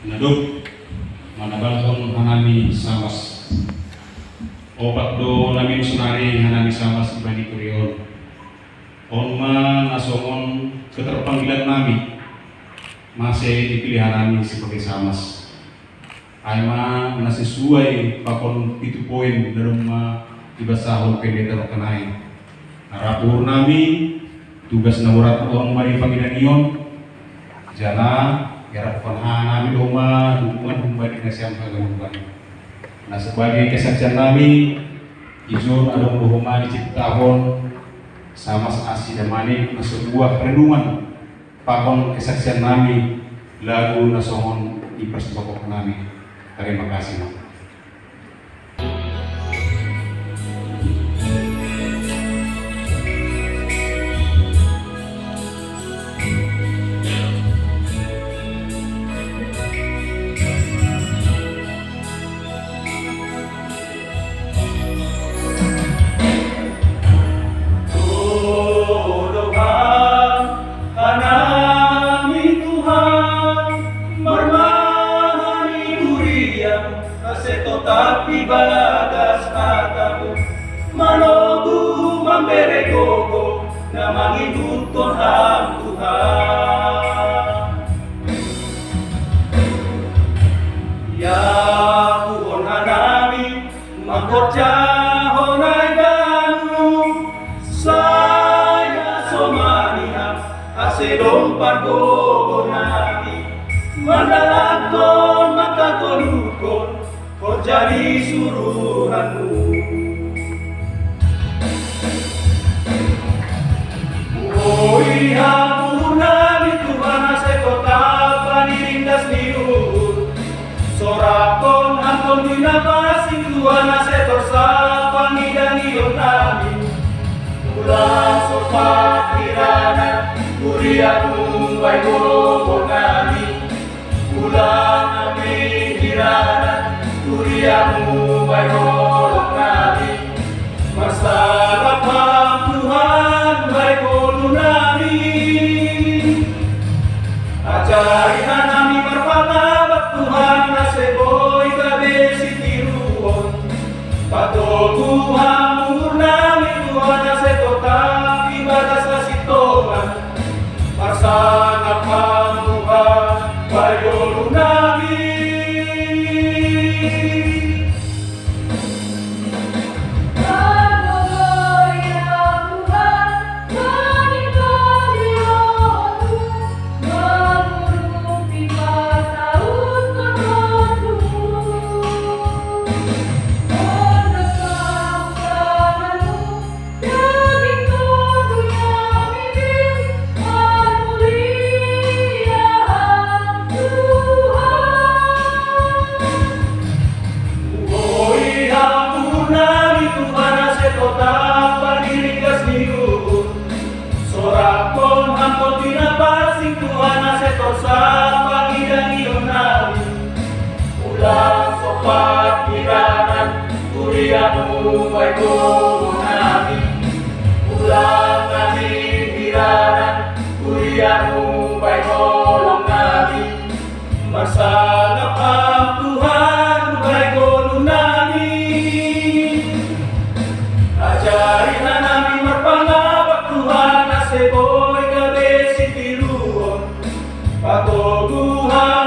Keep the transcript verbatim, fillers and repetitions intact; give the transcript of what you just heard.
Nadop manabalhon hanami samas. Opat do na minusunari hanami samas ibani kurion. On ma na songon keterpanggilan nami, mase dipilih hanami sebagai samas. Ai ma na sesuai pakon pitu poin na domma dibasahon pendeta dohot nai. Arap uhur nami, tugas na borat on ma di pangidangion, jala iarapkon hanami do ma dukungan humbani nasiam haganupan. Na sebagai kesaksian nami, ijon adong do homa diciptahon samas asi damani na sebuah renungan pakon kesaksian nami, lagu na songon i persembahkon nami. Terima kasih. Dohot hanami Tuhan, marmahani durian, ase totap ibagas hatamu, manogu mambere gogo, na mangihuthon Ham Tuhan. Ia puhon hanami, mangkorjahon ai ganu, sai hasomani Ham, ase dompak gogo nami, mandalanhon mangkatoluhon horja ni suruhanmu. Oi Ham uhur nami Tuhan, ase totap bani ringgas ni uhur. Soraphon Ham Tonduy Na Pansing Tuhan, ase torus pangidangion nami. Ulang sompat hiranan, huriamu bahen gogo nami. Ulang nami hiranan, huriamu bahen gogo nami. Marsangap Ham Tuhan bahen ngolu nami. Ajari hanami marpangabat Tuhan, ase boi gabe sitiruon. Patogu Ham uhur nami Tuhan, ase totap ibagas hasintongan. Marsangap Ham Tuhan bahen ngolu nami. Oi Ham uhur nami Tuhan, ase totap bani ringgas ni uhur. Soraphon Ham Tonduy Na Pansing Tuhan, ase torus pangidangion nami. Ulang sompat hiranan, huriamu bahen gogo nami. Ulang nami hiranan, huriamu bahen holong nami. Marsangap Ham Tuhan bahen ngolu nami. Ajari hanami marpangabat Tuhan, ase boi gabe sitiruon. Patogu Ham